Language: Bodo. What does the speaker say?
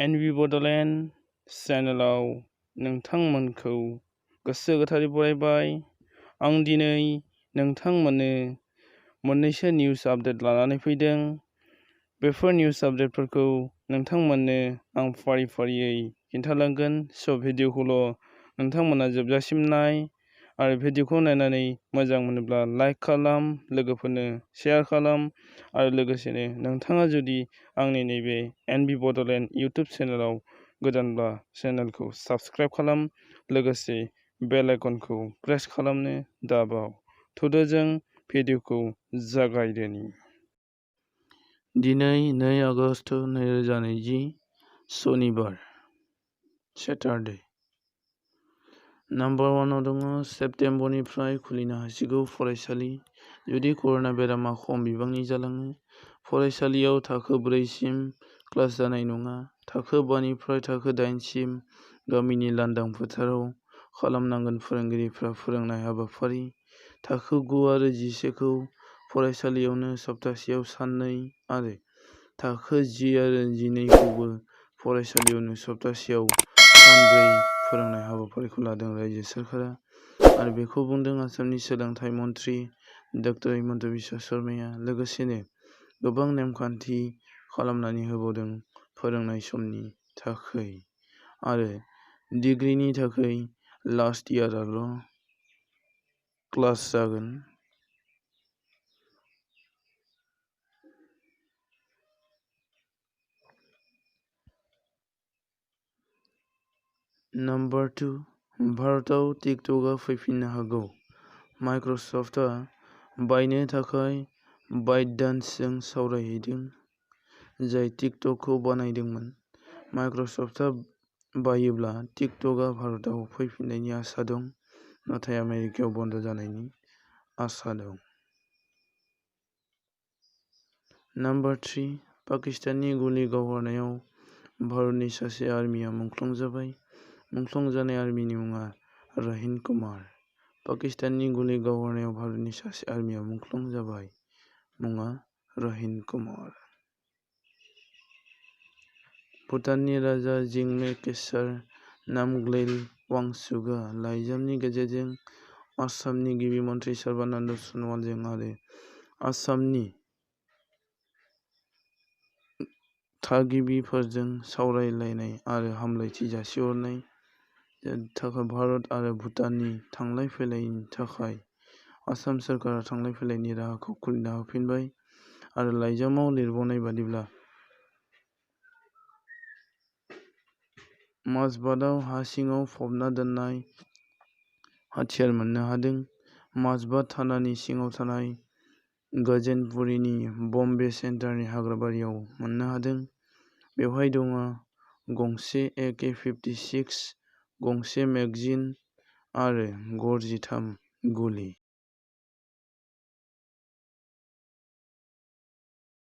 एनबि बड'लेण्ड चेनेलाव नोंथांमोनखौ गोसो गोथारै बरायबाय। आं दिनै नोंथांमोननो मोननैसो निउस आपडेट लानानै फैदों। बेफोर निउस आपडेटफोरखौ नोंथांमोननो आं फारि फारियै खिन्थालांगोन। स' भिडिअखौल' नोंथांमोना जोबजासिम नाय आरो भिडिअखौ नायनानै मोजां मोनोब्ला लाइक खालाम, लोगोफोरनो शेयार खालाम आरो लोगोसेनो नोंथाङा जुदि आंनि नैबे एनबि बड'लेण्ड इउटुब चेनेलाव गोदानब्ला चेनेलखौ साबस्क्राइब खालाम, लोगोसे बेल आइकनखौ प्रेस खालामनो दाबाव। थुदो जों भिडिअखौ जागायदोनि। दिनै 2 आगस्ट 2020 सनिबार सेटारडे। नाम्बार 1 आव दङ सेप्तेम्बरनिफ्राय खुलिनो हासिगौ फरायसालि जुदि कर'ना बेरामा खम बिबांनि जालाङो। फरायसालियाव थाखो 4 सिम क्लास जानाय नङा। थाखो 5 निफ्राय थाखो 8 सिम गामिनि लांदां फोथाराव खालामनांगोन फोरोंगिरिफ्रा फोरोंनाय हाबाफारि। थाखो 9 आरो 11 खौ फरायसालियावनो सप्तासेयाव साननै आरो थाखो 10 आरो 12 खौबो फरायसालियावनो सप्तासेयाव सानब्रै फोरोंनाय हाबाफारिखौ लादों रायजो सोरखारा। आरो बेखौ बुंदों आसामनि सोलोंथाइ मन्थ्रि डक्टर हिमन्त बिश्व शर्माया। लोगोसेनो गोबां नेमखान्थि खालामनानै होबावदों फोरोंनाय समनि थाखै आरो डिग्रीनि थाखै लास्ट इयारआल' क्लास जागोन। नाम्बार 2 भारतआव टिकटकआ फैफिननो हागौ। माइक्रसफ्टआ बायनो थाखाय बाइटडान्सजों सावरायहैदों, जाय टिकटकखौ बानायदोंमोन। माइक्रसफ्टआ बायोब्ला टिकटकआ भारतआव फैफिननायनि आसा दं, नाथाय आमेरिकायाव बन्द जानायनि आसा दं। नाम्बार 3 पाकिस्ताननि गुलि गावहरनायाव भारतनि सासे आर्मिया मुंख्लं जाबाय। मुंख्लं जानाय आर्मिनि मुङा रहिन कुमार। पाकिस्ताननि गुलि गावहरनायाव भारतनि सासे आर्मिया मुंख्लं जाबाय। मुङा रहिन कुमार। भुटाननि राजा जिंमे केसर नामग्येल वांचुकआ लाइजामनि गेजेरजों आसामनि गिबि मन्थ्रि सर्बानन्द सन'वालजों आरो आसामनि थागिबिफोरजों सावरायलायनाय आरो हामलायथि जासिहरनाय थाखाय भारत आरो भुटाननि थांलाय फैलायनि थाखाय आसाम सोरखारा थांलाय फैलायनि राहाखौ खुलिना होफिनबाय। आरो लाइजामाव लिरबावनाय बादिब्ला माजबातआव हा सिङाव फबना दोननाय हाथियार मोननो हादों। माजबाट थानानि सिङाव थानाय गजेनपुरीनि बम्बे सेन्टारनि हाग्राबारियाव मोननो हादों। बेवहाय दङ गंसे AK-56, गंसे मेगजिन आरो गरजिथाम गुलि।